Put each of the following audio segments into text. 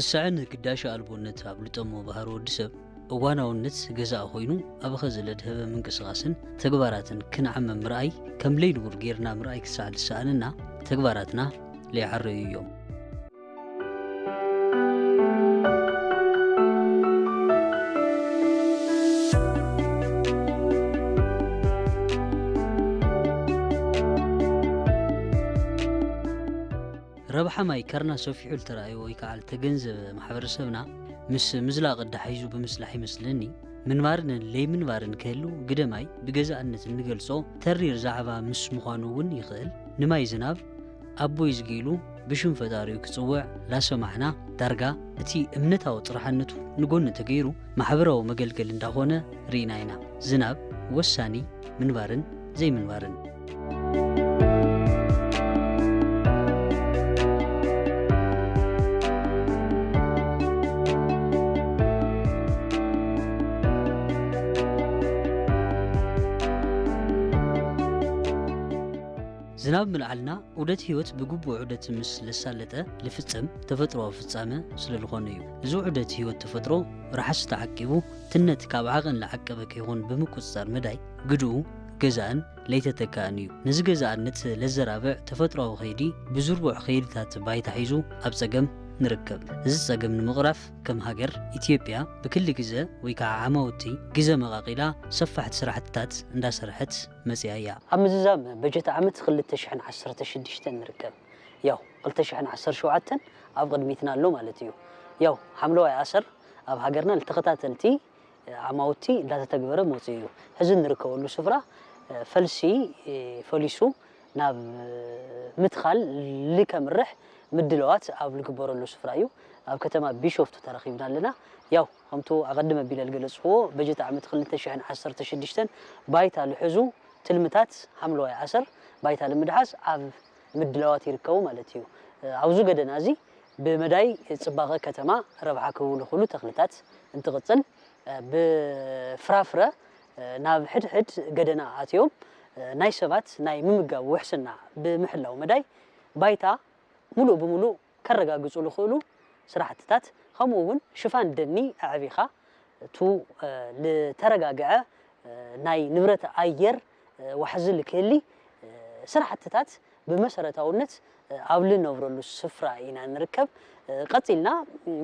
ስዕን ግዳሽ ኣልቦነት ኣብ ልጠሞ ባህሪ ወዲ ሰብ እዋናውነት ገዛእ ኮይኑ ኣብ ኸዚ ለድሀበ ምንቅስቓስን ተግባራትን ክንዓመም ምርኣይ ከም ለይንቡር ጌርና ምርኣይ ክሳዕ ዝሰኣነና ተግባራትና ለይዓረዩ እዮም። ረብሓ ማይ ከርና ሰፊሑ ልተራእዮ ወይ ከዓ ልተገንዘበ ማሕበረሰብና ምስ ምዝላቕ ኣዳሒዙ ብምስላሕ ይመስለኒ ምንባርን ለይምንባርን ክህሉ ግደ ማይ ብገዛእነት እንገልጾ ተሪር ዛዕባ ምስ ምዃኑ እውን ይኽእል። ንማይ ዝናብ ኣቦይ ዝጊሉ ብሽም ፈጣሪኡ ክጽውዕ ላሰማዕና ዳርጋ እቲ እምነታዊ ጥርሓነቱ ንጎኒ ተገይሩ ማሕበራዊ መገልገል እንዳኾነ ርኢና ኢና። ዝናብ ወሳኒ ምንባርን ዘይምንባርን። ዝናብ ምልዓልና ዑደት ህይወት ብግቡእ ዑደት ምስ ለሳለጠ ልፍጸም ተፈጥሮኣዊ ፍጻመ ስለ ዝኾነ እዩ። እዚ ዑደት ህይወት ተፈጥሮ ራሕሲ ተዓቂቡ ትነት ካብ ዓቐን ለዓቀበ ከይኾን ብምቁጽጻር መዳይ ግድኡ ገዛእን ለይተተካእን እዩ። ነዚ ገዛእነት ለዘራብዕ ተፈጥሮኣዊ ኸይዲ ብዝርቡዕ ኸይድታት ባይታ ሒዙ ኣብ ጸገም ንርከብ። እዚ ጸገም ንምቕራፍ ከም ሃገር ኢትዮጵያ ብክሊ ግዘ ወይ ከዓ ዓማውቲ ግዘ መቓቒላ ሰፋሕቲ ስራሕትታት እንዳሰርሐት መጺኣ እያ። ኣብ ምዝዛም በጀት ዓመት ክልተ ሽሕን ዓሰርተ ሽዱሽተን ንርከብ። ያው ክልተ ሽሕን ዓሰርተ ሸውዓተን ኣብ ቅድሚትና ኣሎ ማለት እዩ። ያው ሓምለዋይ ኣሰር ኣብ ሃገርና ንተኸታተልቲ ዓማውቲ እንዳተተግበረ መፂኡ እዩ። ሕዚ እንርከበሉ ስፍራ ፈልሲ ፈሊሱ ናብ ምትኻል ልከምርሕ ምድለዋት ኣብ ልግበረሉ ስፍራ እዩ። ኣብ ከተማ ቢሾፍቱ ተረኺብና ኣለና። ያው ከምቱ ኣቐድመ ቢለ ልገለጽዎ በጀት ዓመት ክልተ ሽሕን ዓሰርተ ሽዱሽተን ባይታ ልሕዙ ትልምታት ሓምለዋይ ኣሰር ባይታ ንምድሓዝ ኣብ ምድላዋት ይርከቡ ማለት እዩ። ኣብዚ ገደና እዚ ብመዳይ ጽባቐ ከተማ ረብሓ ክህቡ ልኽእሉ ተኽልታት እንትቕጽል፣ ብፍራፍረ ናብ ሕድሕድ ገደና ኣትዮም ናይ ሰባት ናይ ምምጋብ ውሕስና ብምሕላው መዳይ ባይታ ሙሉእ ብሙሉእ ከረጋግጹ ልኽእሉ ስራሕትታት፣ ከምኡ እውን ሽፋን ደኒ ኣዕቢኻ፣ እቱ ልተረጋግዐ ናይ ንብረት ኣየር ዋሕዚ ልክህሊ ስራሕትታት ብመሰረታውነት ኣብ ልነብረሉ ስፍራ ኢና ንርከብ። ቀጺልና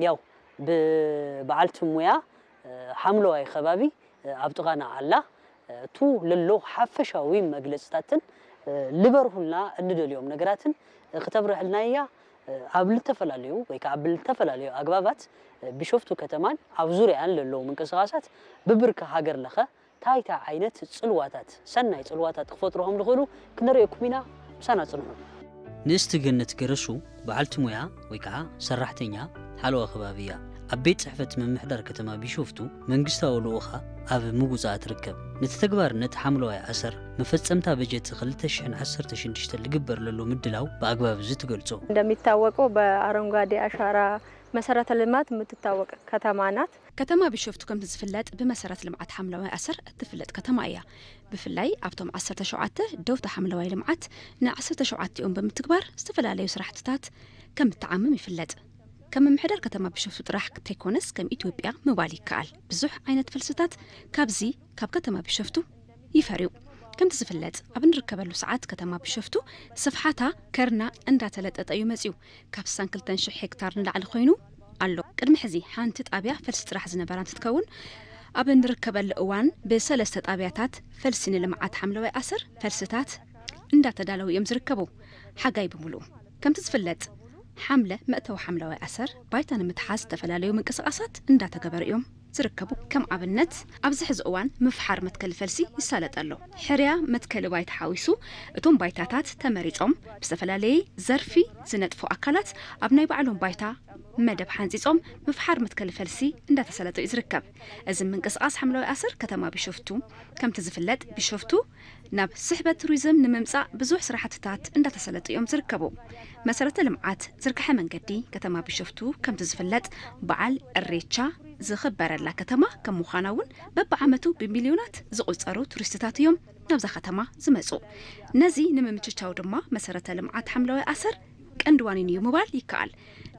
ያው ብበዓልቲ ሙያ ሓምለዋይ ከባቢ ኣብ ጥቓና ኣላ። እቱ ለሎ ሓፈሻዊ መግለጽታትን ልበርሁልና እንደልዮም ነገራትን ክተብርህልና እያ። ኣብ ልተፈላለዩ ወይ ከዓ ኣብ ልተፈላለዩ ኣግባባት ቢሾፍቱ ከተማን ኣብ ዙሪያን ለለዉ ምንቅስቓሳት ብብርኪ ሃገር ለኸ ታይታ ዓይነት ጽልዋታት፣ ሰናይ ጽልዋታት ክፈጥሩ ከም ልኽእሉ ክነርእየኩም ኢና። ምሳና ጽንሑ። ንእስቲ ገነት ገረሱ በዓልቲ ሙያ ወይ ከዓ ሰራሕተኛ ሓለዋ ከባቢ እያ። ኣብ ቤት ጽሕፈት ምምሕዳር ከተማ ቢሾፍቱ መንግስታዊ ልኡኻ ኣብ ምጉጻኣ ትርከብ። ነቲ ተግባርነት ሓምለዋይ ኣሰር መፈጸምታ በጀት ክልተ ሽሕን ዓሰርተ ሽዱሽተ ልግበር ለሎ ምድላው ብኣግባብ እዚ ትገልጾ። እንደሚታወቀው በአረንጓዴ አሻራ መሰረተ ልማት የምትታወቅ ከተማ ናት። ከተማ ቢሾፍቱ ከምቲ ዝፍለጥ ብመሰረት ልምዓት ሓምለዋይ ኣሰር እትፍለጥ ከተማ እያ። ብፍላይ ኣብቶም ዓሰርተ ሸውዓተ ደውታ ሓምለዋይ ልምዓት ንዓሰርተ ሸውዓቲኦም ብምትግባር ዝተፈላለዩ ስራሕትታት ከም እትዓምም ይፍለጥ። ከም ምምሕዳር ከተማ ቢሾፍቱ ጥራሕ እንተይኮነስ ከም ኢትዮጵያ ምባል ይከኣል። ብዙሕ ዓይነት ፈልስታት ካብዚ ካብ ከተማ ቢሾፍቱ ይፈርዩ። ከምቲ ዝፍለጥ ኣብ እንርከበሉ ሰዓት ከተማ ቢሾፍቱ ስፍሓታ ከርና እንዳተለጠጠ እዩ መፅዩ። ካብ ስሳን ክልተን ሽሕ ሄክታር ንላዕሊ ኮይኑ ኣሎ። ቅድሚ ሕዚ ሓንቲ ጣብያ ፈልሲ ጥራሕ ዝነበራ እንትትከውን ኣብ እንርከበሉ እዋን ብሰለስተ ጣብያታት ፈልሲ ንልምዓት ሓምለዋይ ኣሰር ፈልስታት እንዳተዳለዉ እዮም ዝርከቡ። ሓጋይ ብምሉኡ ከምቲ ዝፍለጥ ሓምለ መእተዊ ሓምለዋይ ኣሰር ባይታ ንምትሓዝ ዝተፈላለዩ ምንቅስቓሳት እንዳተገበሩ እዮም ዝርከቡ። ከም ኣብነት ኣብዚ ሕዚ እዋን ምፍሓር መትከሊ ፈልሲ ይሳለጥ ኣሎ። ሕርያ መትከሊ ባይታ ሓዊሱ እቶም ባይታታት ተመሪጾም ብዝተፈላለየ ዘርፊ ዝነጥፉ ኣካላት ኣብ ናይ ባዕሎም ባይታ መደብ ሓንጺጾም ምፍሓር መትከሊ ፈልሲ እንዳተሰለጠ እዩ ዝርከብ። እዚ ምንቅስቓስ ሓምለዋይ ኣሰር ከተማ ቢሾፍቱ ከምቲ ዝፍለጥ ቢሾፍቱ ናብ ስሕበት ቱሪዝም ንምምጻእ ብዙሕ ስራሕትታት እንዳተሰለጡ እዮም ዝርከቡ። መሰረተ ልምዓት ዝርግሐ መንገዲ ከተማ ቢሾፍቱ ከምቲ ዝፍለጥ በዓል እሬቻ ዝኽበረላ ከተማ ከም ምዃና እውን በብዓመቱ ብሚልዮናት ዝቑጸሩ ቱሪስትታት እዮም ናብዛ ከተማ ዝመጹ። ነዚ ንምምችቻው ድማ መሰረተ ልምዓት ሓምለዋይ ኣሰር ቀንዲ ዋኒን እዩ ምባል ይከኣል።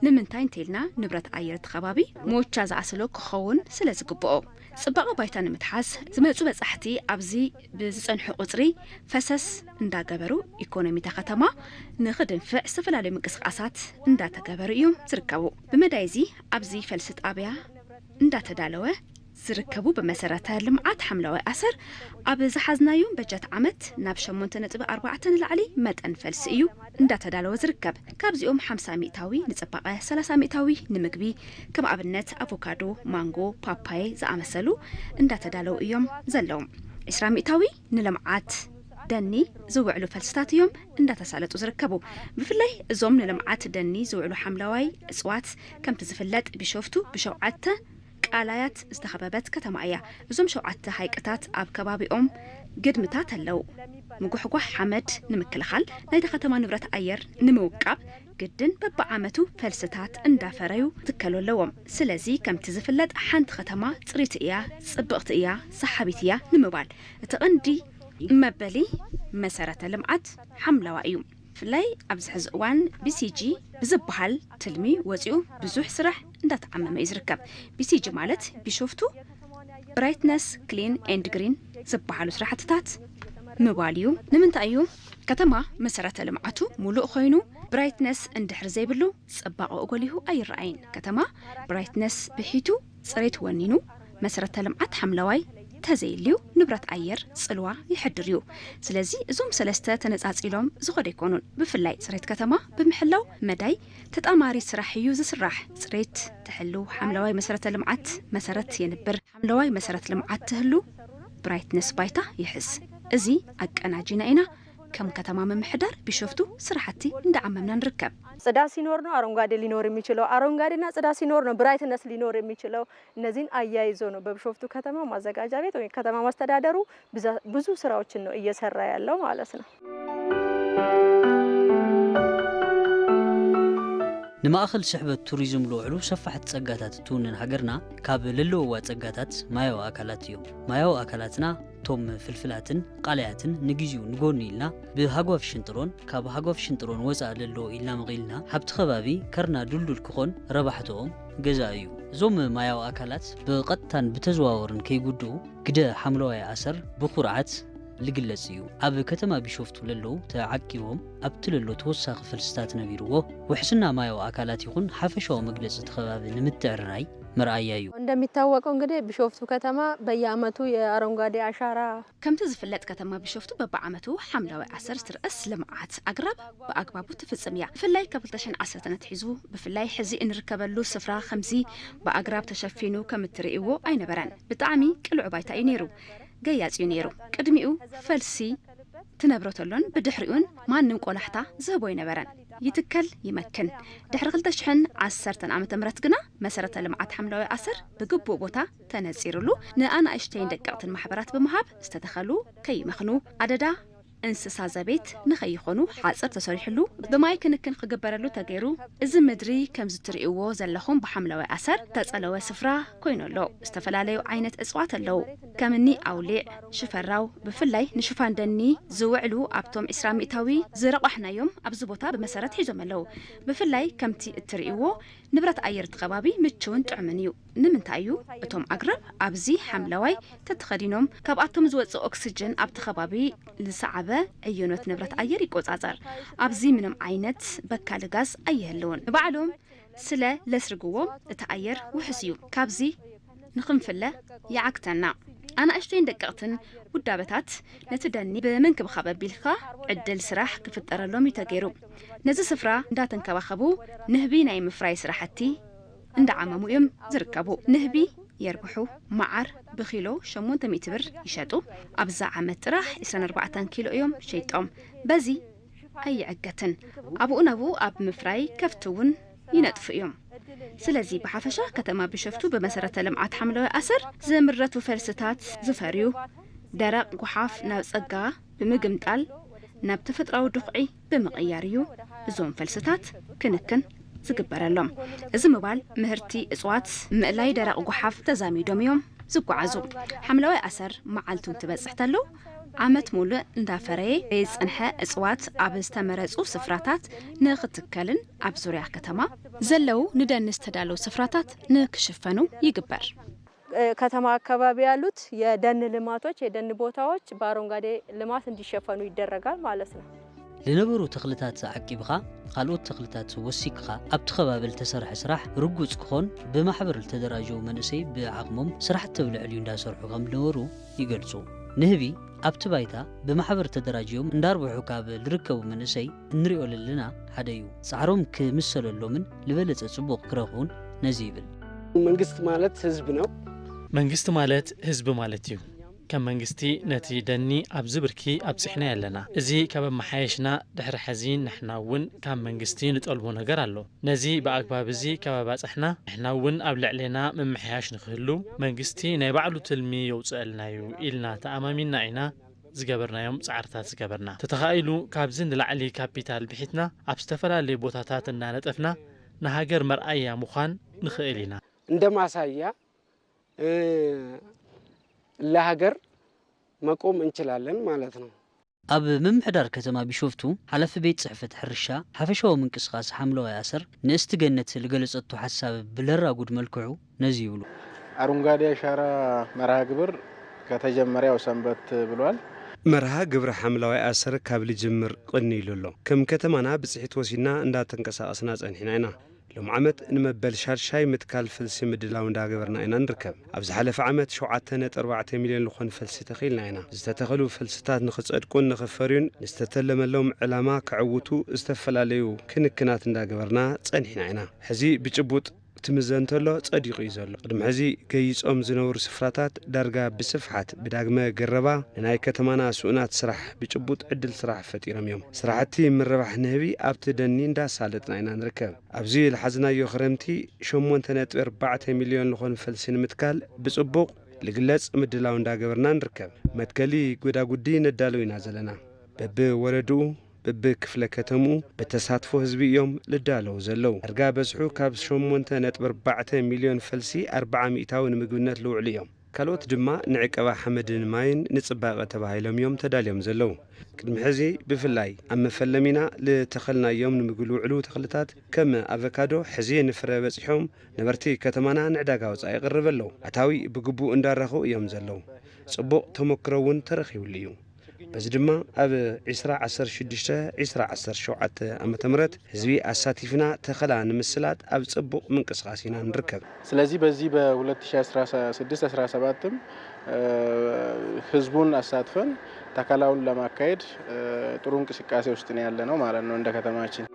ንምንታይ እንተኢልና ንብረት ኣየር እቲ ከባቢ ሞቻ ዝኣሰሎ ክኸውን ስለ ዝግብኦ። ጽባቐ ባይታ ንምትሓዝ ዝመጹ በጻሕቲ ኣብዚ ብዝጸንሑ ቁጽሪ ፈሰስ እንዳገበሩ ኢኮኖሚ እታ ከተማ ንኽድንፍዕ ዝተፈላለዩ ምንቅስቃሳት እንዳተገበሩ እዮም ዝርከቡ። ብመዳይ እዚ ኣብዚ ፈልሲ ጣብያ እንዳተዳለወ ዝርከቡ ብመሰረተ ልምዓት ሓምለዋይ ኣሰር ኣብ ዝሓዝናዮም በጀት ዓመት ናብ ሸሞንተ ነጥቢ ኣርባዕተ ንላዕሊ መጠን ፈልሲ እዩ እንዳተዳለወ ዝርከብ። ካብዚኦም ሓምሳ ሚእታዊ ንጽባቐ፣ ሰላሳ ሚእታዊ ንምግቢ፣ ከም ኣብነት ኣቮካዶ፣ ማንጎ፣ ፓፓየ ዝኣመሰሉ እንዳተዳለዉ እዮም ዘለዉ። ዕስራ ሚእታዊ ንልምዓት ደኒ ዝውዕሉ ፈልስታት እዮም እንዳተሳለጡ ዝርከቡ። ብፍላይ እዞም ንልምዓት ደኒ ዝውዕሉ ሓምለዋይ እፅዋት፣ ከምቲ ዝፍለጥ ቢሾፍቱ ብሸውዓተ ቃላያት ዝተኸበበት ከተማ እያ። እዞም ሸውዓተ ሃይቅታት ኣብ ከባቢኦም ግድምታት ኣለዉ። ምጉሕጓሕ ሓመድ ንምክልኻል፣ ናይታ ከተማ ንብረት ኣየር ንምውቃብ ግድን በብዓመቱ ፈልስታት እንዳፈረዩ ትከሉ ኣለዎም። ስለዚ ከምቲ ዝፍለጥ ሓንቲ ከተማ ጽሪት እያ፣ ጽብቕቲ እያ፣ ሰሓቢት እያ ንምባል እቲ ቀንዲ መበሊ መሰረተ ልምዓት ሓምለዋ እዩ። ብፍላይ ኣብዚ ሕዚ እዋን ቢሲጂ ብዝበሃል ትልሚ ወፂኡ ብዙሕ ስራሕ እንዳተዓመመ እዩ ዝርከብ። ቢሲጂ ማለት ቢሾፍቱ ብራይትነስ ክሊን ኤንድ ግሪን ዝበሃሉ ስራሕትታት ምባል እዩ። ንምንታይ እዩ ከተማ መሰረተ ልምዓቱ ሙሉእ ኮይኑ ብራይትነስ እንድሕር ዘይብሉ ጽባቐኡ ጎሊሁ ኣይረኣይን። ከተማ ብራይትነስ ብሒቱ ጽሬት ወኒኑ መሰረተ ልምዓት ሓምለዋይ ተዘይልዩ ንብረት ኣየር ጽልዋ ይሕድር እዩ። ስለዚ እዞም ሰለስተ ተነጻጺሎም ዝኾደ ኣይኮኑን። ብፍላይ ጽሬት ከተማ ብምሕላው መዳይ ተጣማሪ ስራሕ እዩ ዝስራሕ። ጽሬት ትሕሉ ሓምለዋይ መሰረተ ልምዓት መሰረት የንብር። ሓምለዋይ መሰረት ልምዓት ትህሉ ብራይትነስ ባይታ ይሕዝ። እዚ ኣቀናጂና ኢና ከም ከተማ ምምሕዳር ቢሾፍቱ ስራሕቲ እንዳዓመምና ንርከብ። ጽዳት ሲኖር ነው አረንጓዴ ሊኖር የሚችለው። አረንጓዴና ጽዳት ሲኖር ነው ብራይትነስ ሊኖር የሚችለው። እነዚህን አያይዞ ነው በቢሾፍቱ ከተማ ማዘጋጃ ቤት ወይም ከተማ ማስተዳደሩ ብዛ-፣ ብዙ ስራዎችን ነው እየሰራ ያለው ማለት ነው። ንማእኸል ስሕበት ቱሪዝም ልውዕሉ ሰፋሕቲ ጸጋታት እትውንን ሃገርና፣ ካብ ለለውዋ ጸጋታት ማያዊ ኣካላት እዮም። ማያዊ ኣካላትና፣ እቶም ፍልፍላትን ቃላያትን ንግዜኡ ንጎኒ ኢልና ብሃጓፍ ሽንጥሮን ካብ ሃጓፍ ሽንጥሮን ወጻእ ለሎ ኢልና መቒልና፣ ሃብቲ ከባቢ ከርና ዱልዱል ክኾን ረባሕትኦም ገዛ እዩ። እዞም ማያዊ ኣካላት ብቐጥታን ብተዘዋወርን ከይጉድኡ፣ ግደ ሓምለዋይ ኣሰር ብኹርዓት ልግለጽ እዩ። ኣብ ከተማ ቢሾፍቱ ለለዉ ተዓቂቦም ኣብቲ ለሎ ተወሳኺ ፈልስታት ነቢርዎ፣ ውሕስና ማያዊ ኣካላት ይኹን ሓፈሻዊ መግለጺ እቲ ከባቢ ንምትዕርራይ መርኣያ እዩ። እንደሚታወቀው እንግዲህ ቢሾፍቱ ከተማ በየዓመቱ የአረንጓዴ አሻራ ከምቲ ዝፍለጥ ከተማ ቢሾፍቱ በብዓመቱ ሓምለዋይ ኣሰር ዝትርኣስ ልምዓት ኣግራብ ብኣግባቡ ትፍጽም እያ። ብፍላይ ካብ ክልተ ሽሕን ዓሰርተን ኣትሒዙ ብፍላይ ሕዚ እንርከበሉ ስፍራ ከምዚ ብኣግራብ ተሸፊኑ ከም እትርእይዎ ኣይነበረን። ብጣዕሚ ቅሉዕ ባይታ እዩ ነይሩ። ገያጽ እዩ ነይሩ። ቅድሚኡ ፈልሲ ትነብሮ ተሎን ብድሕሪኡን ማንም ቆላሕታ ዝህቦ ኣይነበረን። ይትከል ይመክን። ድሕሪ ክልተ ሽሕን ዓሰርተን ዓመተ ምህረት ግና መሰረተ ልምዓት ሓምለዋይ ኣሰር ብግቡእ ቦታ ተነጺርሉ ንኣናእሽተይን ደቀቕትን ማሕበራት ብምሃብ ዝተተኸሉ ከይመኽኑ ኣደዳ እንስሳ ዘቤት ንኸይኾኑ ሓፀር ተሰሪሕሉ ብማይ ክንክን ክግበረሉ ተገይሩ። እዚ ምድሪ ከምዚ ትርእይዎ ዘለኹም ብሓምለዋይ ኣሰር ተጸለወ ስፍራ ኮይኑ ኣሎ። ዝተፈላለዩ ዓይነት እፅዋት ኣለዉ። ከምኒ ኣውሊዕ፣ ሽፈራው፣ ብፍላይ ንሽፋን ደኒ ዝውዕሉ ኣብቶም ዕስራ ሚእታዊ ዝረቋሕናዮም ኣብዚ ቦታ ብመሰረት ሒዞም ኣለዉ። ብፍላይ ከምቲ እትርእይዎ ንብረት ኣየር እቲ ከባቢ ምችውን ጥዑምን እዩ። ንምንታይ እዩ? እቶም ኣግራብ ኣብዚ ሓምለዋይ ተተኸዲኖም ካብኣቶም ዝወፅእ ኦክስጅን ኣብቲ ከባቢ ዝሰዓበ ዕዮኖት ንብረት ኣየር ይቆፃፀር። ኣብዚ ምንም ዓይነት በካሊ ጋዝ ኣይህልውን። ንባዕሎም ስለ ለስርግዎም እቲ ኣየር ውሕስ እዩ። ካብዚ ንኽንፍለ ይዓግተና። ኣናእሽተይን ደቀቕትን ውዳበታት ነቲ ደኒ ብምንክብኻብ ኣቢልካ ዕድል ስራሕ ክፍጠረሎም እዩ ተገይሩ። ነዚ ስፍራ እንዳተንከባኸቡ ንህቢ ናይ ምፍራይ ስራሕቲ እንዳዓመሙ እዮም ዝርከቡ። ንህቢ የርብሑ፣ መዓር ብኪሎ ሸሞንተ ሚእቲ ብር ይሸጡ። ኣብዛ ዓመት ጥራሕ ዕስራን ኣርባዕተን ኪሎ እዮም ሸይጦም። በዚ ኣይዕገትን። ኣብኡ ናብኡ ኣብ ምፍራይ ከፍቲ እውን ይነጥፉ እዮም። ስለዚ ብሓፈሻ ከተማ ቢሾፍቱ ብመሰረተ ልምዓት ሓምለዋይ ኣሰር ዝምረቱ ፈልስታት ዝፈርዩ ደረቕ ጓሓፍ ናብ ጸጋ ብምግምጣል ናብ ተፈጥራዊ ድኹዒ ብምቕያር እዩ እዞም ፈልስታት ክንክን ዝግበረሎም። እዚ ምባል ምህርቲ እፅዋት ምእላይ ደረቕ ጓሓፍ ተዛሚዶም እዮም ዝጓዓዙ። ሓምለዋይ ኣሰር መዓልቱ እንትበፅሕ ተሎ ዓመት ሙሉእ እንዳፈረየ ዝጸንሐ እጽዋት ኣብ ዝተመረጹ ስፍራታት ንኽትከልን ኣብ ዙርያ ከተማ ዘለዉ ንደን ዝተዳለዉ ስፍራታት ንክሽፈኑ ይግበር። ከተማ አካባቢ ያሉት የደን ልማቶች፣ የደን ቦታዎች በአረንጓዴ ልማት እንዲሸፈኑ ይደረጋል ማለት ነው። ዝነበሩ ተኽልታት ዓቂብኻ ካልኦት ተኽልታት ወሲኽካ ኣብቲ ከባቢ ዝተሰርሐ ስራሕ ርጉፅ ክኾን ብማሕበር ዝተደራጀው መንእሰይ ብዓቕሞም ስራሕቲ ኣብ ልዕሊኡ እንዳሰርሑ ከም ዝነበሩ ይገልፁ። ንህቢ ኣብቲ ባይታ ብማሕበር ተደራጅዮም እንዳርብሑ ካብ ዝርከቡ መንእሰይ እንሪኦ ዘለና ሓደ እዩ። ፃዕሮም ክምሰለሎምን ዝበለፀ ፅቡቕ ክረኽቡን ነዚ ይብል። መንግስት ማለት ህዝብ ነው። መንግስቲ ማለት ህዝቢ ማለት እዩ። ከም መንግስቲ ነቲ ደኒ ኣብዚ ብርኪ ኣብፂሕናዮ ኣለና። እዚ ካብ ኣመሓየሽና ድሕሪ ሕዚ ንሕና እውን ካብ መንግስቲ ንጠልቦ ነገር ኣሎ። ነዚ ብኣግባብ እዚ ካብ ኣባፃሕና ንሕና እውን ኣብ ልዕሌና ምምሕያሽ ንክህሉ መንግስቲ ናይ ባዕሉ ትልሚ የውፅአልና እዩ ኢልና ተኣማሚንና ኢና ዝገበርናዮም ፃዕርታት ዝገበርና። ተተኻኢሉ ካብዚ ንላዕሊ ካፒታል ብሒትና ኣብ ዝተፈላለዩ ቦታታት እናነጠፍና ንሃገር መርኣያ ምዃን ንኽእል ኢና። እንደ ማሳያ ለሀገር መቆም እንችላለን ማለት ነው። ኣብ ምምሕዳር ከተማ ቢሾፍቱ ሓላፊ ቤት ፅሕፈት ሕርሻ ሓፈሻዊ ምንቅስቃስ ሓምለዋይ ኣሰር ንእስቲ ገነት ዝገለፀቶ ሓሳብ ብለራጉድ መልክዑ ነዚ ይብሉ። አረንጓዴ አሻራ መርሃ ግብር ከተጀመረ ያው ሰንበት ብሏል። መርሃ ግብሪ ሓምለዋይ ኣሰር ካብ ልጅምር ቅኒ ኢሉ ኣሎ። ከም ከተማና ብፅሒት ወሲድና እንዳተንቀሳቐስና ፀኒሕና ኢና። ሎም ዓመት ንመበል ሻድሻይ ምትካል ፈልሲ ምድላው እንዳገበርና ኢና ንርከብ። ኣብ ዝሓለፈ ዓመት ሸውዓተ ነጥቢ ኣርባዕተ ሚልዮን ዝኾን ፈልሲ ተኺልና ኢና። ዝተተኸሉ ፈልስታት ንኽፀድቁን ንኽፈርዩን ንዝተተለመሎም ዕላማ ከዕውቱ ዝተፈላለዩ ክንክናት እንዳገበርና ፀኒሕና ኢና። ሕዚ ብጭቡጥ ትምዘን ተሎ ጸዲቑ እዩ ዘሎ። ቅድሚ ሕዚ ገይጾም ዝነበሩ ስፍራታት ዳርጋ ብስፍሓት ብዳግመ ገረባ ንናይ ከተማና ስኡናት ስራሕ ብጭቡጥ ዕድል ስራሕ ፈጢሮም እዮም። ስራሕቲ ምርባሕ ንህቢ ኣብቲ ደኒ እንዳሳለጥና ኢና ንርከብ። ኣብዚ ዝሓዝናዮ ክረምቲ ሸሞንተ ነጥቢ ኣርባዕተ ሚልዮን ዝኾኑ ፈልሲ ንምትካል ብጽቡቕ ልግለጽ ምድላው እንዳገበርና ንርከብ። መትከሊ ጎዳጉዲ ነዳሉ ኢና ዘለና። በብወረድኡ በብክፍለ ከተምኡ ብተሳትፎ ህዝቢ እዮም ልዳለዉ ዘለዉ። ዳርጋ በዝሑ ካብ ሸሞንተ ነጥቢ ኣርባዕተ ሚልዮን ፈልሲ ኣርብዓ ሚእታዊ ንምግብነት ልውዕሉ እዮም። ካልኦት ድማ ንዕቀባ ሓመድን ማይን ንጽባቐ ተባሂሎም እዮም ተዳልዮም ዘለዉ። ቅድሚ ሕዚ ብፍላይ ኣብ መፈለሚና ልተኸልናዮም ንምግቢ ልውዕሉ ተኽልታት ከም ኣቨካዶ ሕዚ ንፍረ በጺሖም ነበርቲ ከተማና ንዕዳጋ ወጻኢ ይቕርብ ኣለዉ። ኣታዊ ብግቡእ እንዳረኸቡ እዮም ዘለዉ። ጽቡቕ ተመክሮ እውን ተረኺብሉ እዩ። በዚ ድማ ኣብ ዒስራ ዓሰርተ ሽዱሽተ ዒስራ ዓሰርተ ሸውዓተ ዓመተ ምህረት ህዝቢ ኣሳቲፍና ተኸላ ንምስላጥ ኣብ ጽቡቕ ምንቅስቓስ ኢና ንርከብ። ስለዚህ በዚህ በሁለት ሺ አስራ ስድስት አስራ ሰባትም ህዝቡን አሳትፈን ተከላውን ለማካሄድ ጥሩ እንቅስቃሴ ውስጥ ነው ያለነው ማለት ነው እንደ ከተማችን።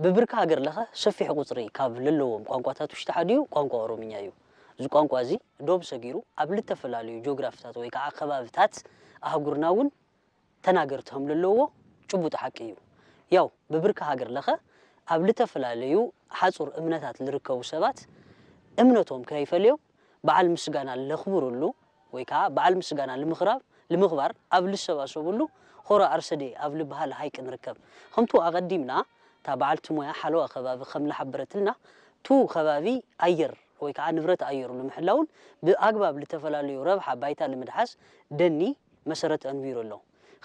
ብብርኪ ሃገር ለኸ ሰፊሕ ቁፅሪ ካብ ለለዎም ቋንቋታት ውሽጢ ሓዲኡ ቋንቋ ኦሮምኛ እዩ። እዚ ቋንቋ እዚ ዶብ ሰጊሩ ኣብ ልተፈላለዩ ጂኦግራፍታት ወይ ከዓ ከባብታት ኣህጉርና እውን ተናገርቲ ከም ለለዎ ጭቡጥ ሓቂ እዩ። ያው ብብርኪ ሃገር ለኸ ኣብ ልተፈላለዩ ሓፁር እምነታት ልርከቡ ሰባት እምነቶም ከይፈለዮም በዓል ምስጋና ለኽብሩሉ ወይ ከዓ በዓል ምስጋና ልምኽራብ ልምኽባር ኣብ ልሰባሰቡሉ ሆረ ኣርሰዴ ኣብ ልበሃል ሃይቅ ንርከብ። ከምቱ ኣቐዲምና እታ በዓልቲ ሞያ ሓለዋ ከባቢ ከም ልሓበረትልና ቱ ከባቢ ኣየር ወይ ከዓ ንብረት ኣየሩ ንምሕላውን ብኣግባብ ልተፈላለዩ ረብሓ ባይታ ልምድሓስ ደኒ መሰረት ኣንቢሩ ኣሎ።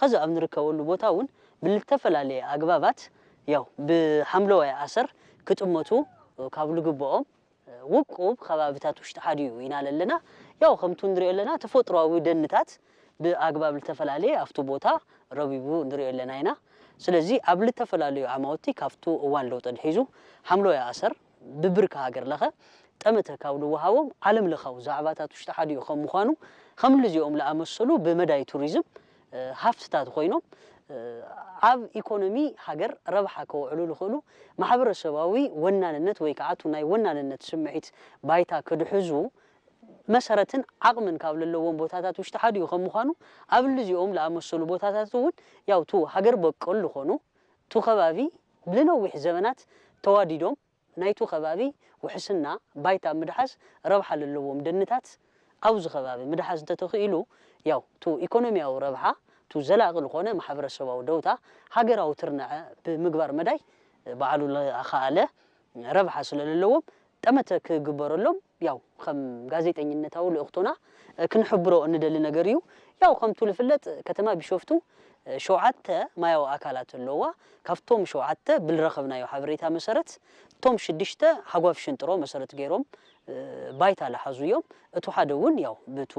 ኸዚ ኣብ ንርከበሉ ቦታ እውን ብልተፈላለየ ኣግባባት ያው ብሓምለዋይ ኣሰር ክጥመቱ ካብ ልግብኦም ውቁብ ከባብታት ውሽጢ ሓዲኡ ኢና ለለና። ያው ከምቱ ንሪኦ ኣለና ተፈጥሯዊ ደንታት ብኣግባብ ልተፈላለየ ኣብቲ ቦታ ረቢቡ ንሪኦ ኣለና ኢና። ስለዚ ኣብ ልተፈላለዩ ዓማውቲ ካብቱ እዋን ለውጢ ኣድሒዙ ሓምለዋይ ኣሰር ብብርኪ ሃገር ለኸ ጠመተ ካብ ልወሃቦም ዓለም ለኻዊ ዛዕባታት ውሽጢ ሓዲኡ ከም ምዃኑ ከም ልዚኦም ለኣመሰሉ ብመዳይ ቱሪዝም ሃፍትታት ኮይኖም ኣብ ኢኮኖሚ ሃገር ረብሓ ከውዕሉ ዝኽእሉ ማሕበረሰባዊ ወናንነት ወይ ከዓ እቲ ናይ ወናንነት ስምዒት ባይታ ክድሕዙ መሰረትን ዓቕምን ካብ ዘለዎም ቦታታት ውሽጢ ሓዲኡ ከም ምዃኑ ኣብ ልዚኦም ለኣመሰሉ ቦታታት እውን ያው ቱ ሃገር በቀል ዝኾኑ ቱ ከባቢ ብልነዊሕ ዘበናት ተዋዲዶም ናይቱ ከባቢ ውሕስና ባይታ ምድሓዝ ረብሓ ለለዎም ደንታት ኣብዚ ከባቢ ምድሓዝ እንተተኽኢሉ ያው ቱ ኢኮኖሚያዊ ረብሓ ቱ ዘላቒ ዝኾነ ማሕበረሰባዊ ደውታ ሃገራዊ ትርነዐ ብምግባር መዳይ ባዕሉ ለኸኣለ ረብሓ ስለለለዎም ጠመተ ክግበረሎም ያው ከም ጋዜጠኝነታዊ ልእኽቶና ክንሕብሮ እንደሊ ነገር እዩ። ያው ከምቱ ልፍለጥ ከተማ ቢሾፍቱ ሸውዓተ ማያዊ ኣካላት ኣለዋ። ካብቶም ሸውዓተ ብልረኸብናዮ ሓበሬታ መሰረት እቶም ሽድሽተ ሃጓፍ ሽንጥሮ መሰረት ገይሮም ባይታ ለሓዙ እዮም። እቱ ሓደ እውን ያው ብቱ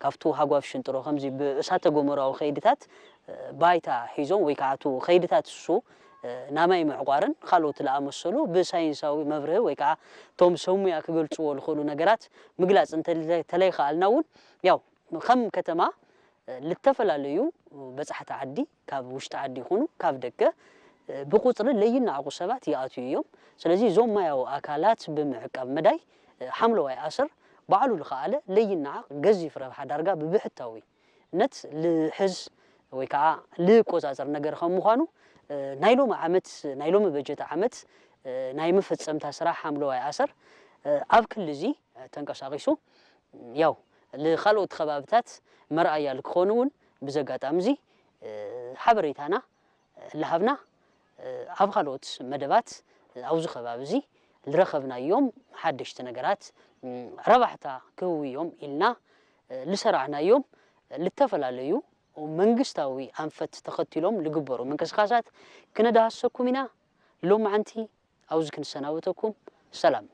ካብቱ ሃጓፍ ሽንጥሮ ከምዚ ብእሳተ ጎመራዊ ከይድታት ባይታ ሒዞም ወይ ከዓ እቱ ከይድታት እሱ ናማይ ምዕቋርን ካልኦት ለኣመሰሉ ብሳይንሳዊ መብርህ ወይ ከዓ እቶም ሰሙያ ክገልፅዎ ዝኽእሉ ነገራት ምግላፅ እንተለይከኣልና እውን ያው ከም ከተማ ልተፈላለዩ በፃሕቲ ዓዲ ካብ ውሽጢ ዓዲ ይኹኑ ካብ ደገ ብቁፅሪ ለይናዕቁ ሰባት ይኣትዩ እዮም። ስለዚ እዞም ማያዊ ኣካላት ብምዕቃብ መዳይ ሓምለዋይ ኣሰር ባዕሉ ዝኸኣለ ለይናዓቕ ገዚፍ ረብሓ ዳርጋ ብብሕታዊ ነት ልሕዝ ወይ ከዓ ልቆፃፀር ነገር ከም ምዃኑ ናይ ሎሚ ዓመት ናይ ሎሚ በጀት ዓመት ናይ መፈፀምታ ስራሕ ሓምለዋይ ኣሰር ኣብ ክሊ እዚ ተንቀሳቒሱ ያው ልካልኦት ከባብታት መርኣያ ልክኾኑ እውን ብዘጋጣሚ እዚ ሓበሬታና ልሃብና ኣብ ካልኦት መደባት ኣብዚ ከባቢ እዚ ልረኸብናዮም ሓደሽቲ ነገራት ረባሕታ ክህውዮም ኢልና ልሰራዕናዮም ልተፈላለዩ መንግስታዊ ኣንፈት ተኸቲሎም ልግበሩ ምንቅስቃሳት ክነዳህሰኩም ኢና። ሎማዓንቲ ኣብዚ ክንሰናበተኩም። ሰላም።